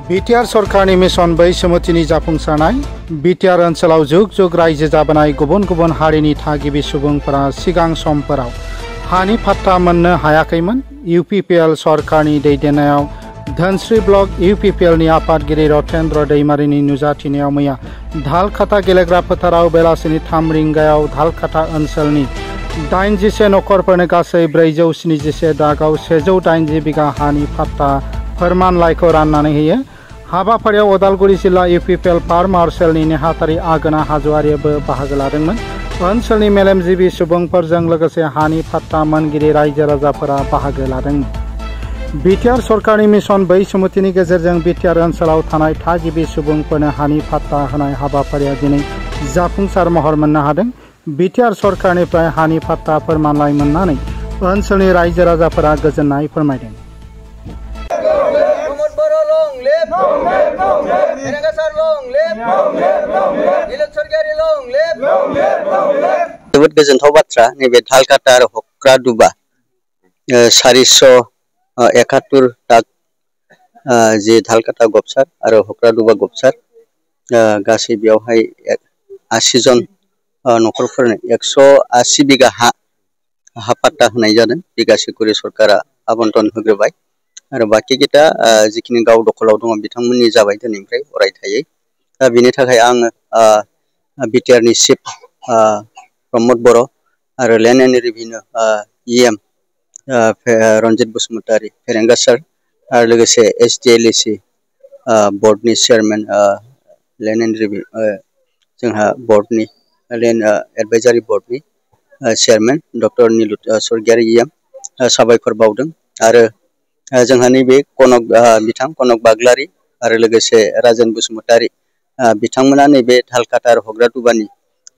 BTR सरकारनि mission बैसोमुथिनि जाफुंसारनाय BTR ओनसोलाव जुग जुग रायजो जाबोनाय गुबुन गुबुन हारिनि थागिबि सुबुंफोरा सिगां समफोराव हानि फाट्टा मोननो हायाखैमोन। इउपिपिएल सरकारनि दैदेननायाव धोनस्री ब्लक इउपिपिएलनि आफादगिरि रतेन्द्र दैमारिनि नुजाथिनायाव मैया धालखाता गेलेग्रा फोथाराव बेलासिनि 3 रिंगायाव धालखाता ओनसोलनि 87 नखरफोरनो गासै 471 दागाव 180 बिगा हानि फाट्टा फोरमानलाइखौ राननानै होयो। हाबाफारियाव उदालगुरि जिल्ला इउपिपिएल पार मार्शेलनि नेहाथारि आगोना हाज'वारियाबो बाहागो लादोंमोन। ओनसोलनि मेलेमजिबि सुबुंफोरजों लोगोसे हानि फाट्टा मोनगिरि रायजो राजाफोरा बाहागो लादोंमोन। बिटिआर सरकारनि मिशन बैसोमुथिनि गेजेरजों बिटिआर ओनसोलाव थानाय थागिबि सुबुंफोरनो हानि फाट्टा होनाय हाबाफारिया दिनै जाफुंसार महर मोननो हादों। बिटिआर सरकारनिफ्राय हानि फाट्टा फोरमानलाइ मोननानै ओनसोलनि रायजो राजाफोरा गोजोननाय फोरमायदों। जोबोद गोजोनथाव बाथ्रा नैबे धालखाता आरो हक्रादुबा 471 दाग जे धालखाता गबसार आरो हक्रादुबा गबसार गासै बेवहाय 80 जन नखरफोरनो 180 बिगा हा फाट्टा होनाय जादों। बिगासे करि सरकारा आबन्टन होग्रोबाय आरो बाकी किटा जिखिनि गाव दखलाव दङ बिथांमोननि जाबाय दिनैनिफ्राय अरायथायै। दा बेनि थाखाय आङो बिटिआरनि चिफ प्रमद बर' आरो land and revenue EM Ranjit Basumatary फेरेंगा सार आरो लोगोसे एसडिएलएसि बर्डनि चेयारमेन लेन्ड एन्ड रेभिनिउ जोंहा बर्डनि लेन्ड एडभाइजारि बर्डनि chairman doctor Nilut Swargiary EM साबायखर बावदों आरो जोंहा नैबे कनक बाग्लारि आरो लोगोसे राजेन बसुमतारी बिथांमोना नैबे धालखाता आरो हक्रादुबानि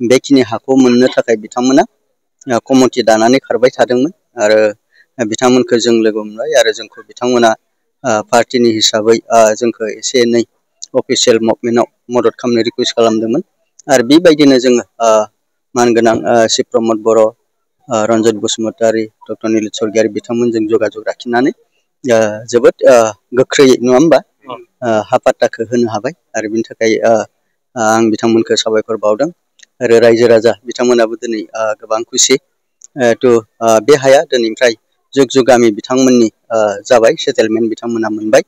बेखिनि हाखौ मोननो थाखाय बिथांमोना कमिटि दानानै खारबाय थादोंमोन आरो बिथांमोनखौ जों लोगो मोनबाय आरो जोंखौ बिथांमोना पार्टिनि हिसाबै जोंखौ एसे एनै अफिसियेल मुभमेन्टआव मदद खालामनो रिकुवेस्ट खालामदोंमोन आरो बेबायदिनो जोङो मानगोनां चिफ प्रमद बर' रन्जित बसुमतारी डक्टर निलुत स्वर्गियारि बिथांमोनजों जगाजग लाखिनानै जोबोद गोख्रैयै नङा होमबा हा फाट्टाखौ होनो हाबाय आरो बिनि थाखाय आं बिथांमोनखौ साबायखर बावदों आरो रायजो राजा बिथांमोनाबो दिनै गोबां खुसि बे हाया दिनैनिफ्राय जुग जुगामि बिथांमोननि जाबाय सेटेलमेन्ट बिथांमोना मोनबाय।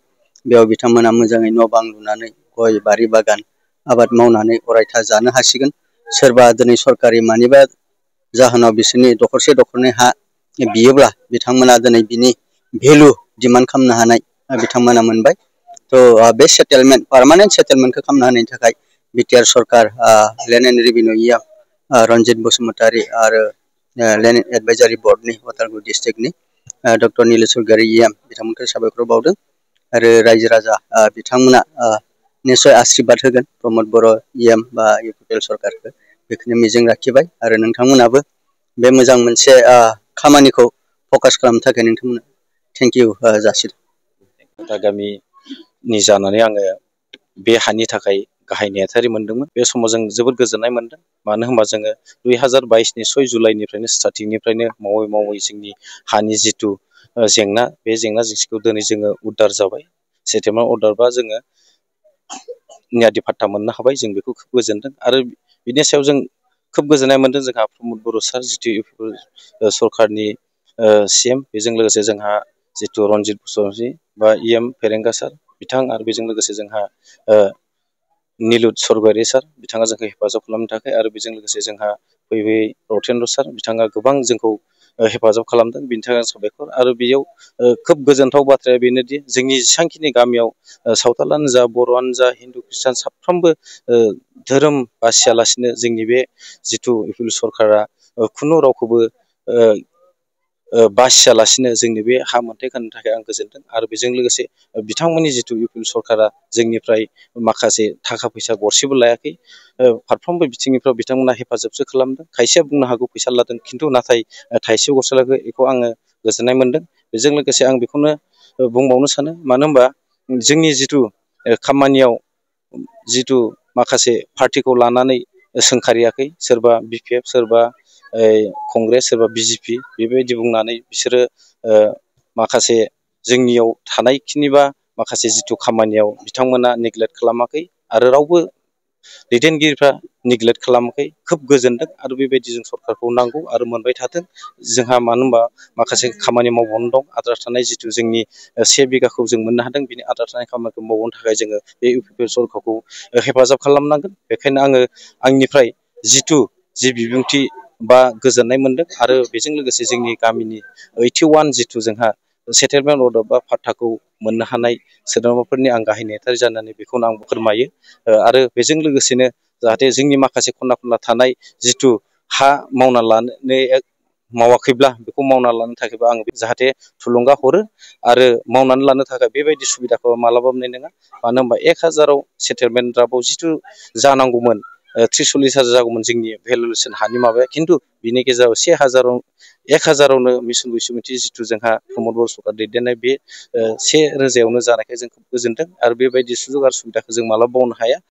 बेयाव बिथांमोना मोजाङै न' बां लुनानै गय बारि बागान आबाद मावनानै अरायथा जानो हासिगोन। सोरबा दिनै सरकारि मानिबा जाहोनाव बिसोरनि दखरसे दखरनै हा बियोब्ला बिथांमोना दिनै बिनि भेलु डिमान्ड खालामनो हानाय बिथांमोना मोनबाय। थ' बे सेटेलमेन्ट पार्मानेन्ट सेटेलमेन्टखौ खालामनो हानायनि थाखाय बिटिआर सरकार land and revenue EM Ranjit Basumatary आरो लेन्ड एडभाइजारि बर्डनि उदालगुरि डिस्ट्रिक्टनि डक्टर निलुत स्वर्गियारि इएम बिथांमोनखौ साबायखर बावदों आरो रायजो राजा बिथांमोना निसय आशीर्बाद होगोन प्रमद बर' इएम बा इउपिपिएल सरकारखौ बेखौनो मिजिं लाखिबाय आरो नोंथांमोनाबो बे मोजां मोनसे खामानिखौ फकास खालामनो थाखाय नोंथांमोना थेंक इउ जासिदों। गामिनि जानानै आङो बे हानि थाखाय गाहाय नेहाथारि मोनदोंमोन। बे समाव जों जोबोद गोजोननाय मोनदों मानो होनबा जोङो 2022नि 6 जुलाइनिफ्रायनो स्टार्टिंनिफ्रायनो मावै जोंनि हानि जिथु जेंना बे जेंना जेंसिखौ दिनै जोङो उद्धार जाबाय। सेटेलमेन्ट अर्डार बा जोङो नियादि फाट्टा मोननो हाबाय। जों बेखौ खोब गोजोनदों आरो बिनि सायाव जों खोब गोजोननाय मोनदों। जोंहा प्रमद बर' सार जितु सरकारनि CM बेजों लोगोसे जोंहा जितु रन्जित बसुमतारी बा इएम फेरेंगा सार बिथां आरो बेजों लोगोसे जोंहा निलुत स्वर्गियारि सार बिथाङा जोंखौ हेफाजाब खालामनो थाखाय आरो बेजों लोगोसे जोंहा फैबाय रतेन्द्र सार बिथाङा गोबां जोंखौ हेफाजाब खालामदों। बिनि थाखाय साबायखर आरो बेयाव खोब गोजोनथाव बाथ्राया बेनोदि जोंनि जेसेबांखिनि गामियाव सावथालानो जा बर'आनो जा हिन्दु ख्रिस्टान साफ्रोमबो धोरोम बासियालासिनो जोंनि बे जिथु इउपिपिएल सरकारा खुनु रावखौबो बासियालासिनो जोंनि बे हा मोनथायखौ होनो थाखाय आं गोजोनदों आरो बेजों लोगोसे बिथांमोननि जिथु इउपिपिएल सरकारा जोंनिफ्राय माखासे थाखा फैसा गरसेबो लायाखै। फारफ्रोमबो बिथिंनिफ्राय बिथांमोना हेफाजाबसो खालामदों। खायसेया बुंनो हागौ फैसा लादों खिन्थु नाथाय थाइसे गरसे लायाखै बेखौ आङो गोजोननाय मोनदों। बेजों लोगोसे आं बेखौनो बुंबावनो सानो मानो होनबा जोंनि जिथु खामानियाव जिथु माखासे पार्टिखौ लानानै सोंखारियाखै सोरबा BPF सोरबा कंग्रेस सोरबा BJP बेबायदि बुंनानै बिसोरो माखासे जोंनियाव थानायखिनि बा माखासे जिथु खामानियाव बिथांमोना नेग्लेक्ट खालामाखै आरो रावबो दैदेनगिरिफ्रा नेग्लेक्ट खालामाखै। खोब गोजोनदों आरो बेबायदि जों सरकारखौ नांगौ आरो मोनबाय थाथों। जोंहा मानो होनबा माखासे खामानि मावबावनो दं। आद्रा थानाय जिथु जोंनि 1 बिघाखौ जों मोननो हादों, बिनि आद्रा थानाय खामानिखौ मावनो थाखाय जोङो बे इउपिपिएल सरकारखौ हेफाजाब खालामनांगोन। बेखायनो आङो आंनिफ्राय जि बिबुंथि बा गोजोननाय मोनदों आरो बेजों लोगोसे जोंनि गामिनि 81 जिथु जोंहा सेटेलमेन्ट अर्डार बा फाट्टाखौ मोननो हानाय सोद्रोमाफोरनि आं गाहाय नेहाथारि जानानै बेखौनो आं फोरमायो। आरो बेजों लोगोसेनो जाहाथे जोंनि माखासे खना खनला थानाय जिथु हा मावना लानो मावाखैब्ला बेखौ मावना लानो थाखायबो आं जाहाथे थुलुंगा हरो आरो मावनानै लानो थाखाय बेबायदि सुबिदाखौ मालाबाबो मोननाय नङा। मानो होनबा 1000आव सेटेलमेन्ट द्राफ्टआव जिथु जानांगौमोन 43,000 जागौमोन जोंनि भेलुलेसन हानि माबाया, खिन्थु बिनि गेजेराव 1000आवनो मिसन बैसोमुथि जिथु जोंहा प्रमद बर सरकार दैदेननाय बे 1000आवनो जानायखाय जों खोब गोजोनदों आरो बेबायदि सुजुग आरो सुबिदाखौ जों मालाबा बावनो हाया।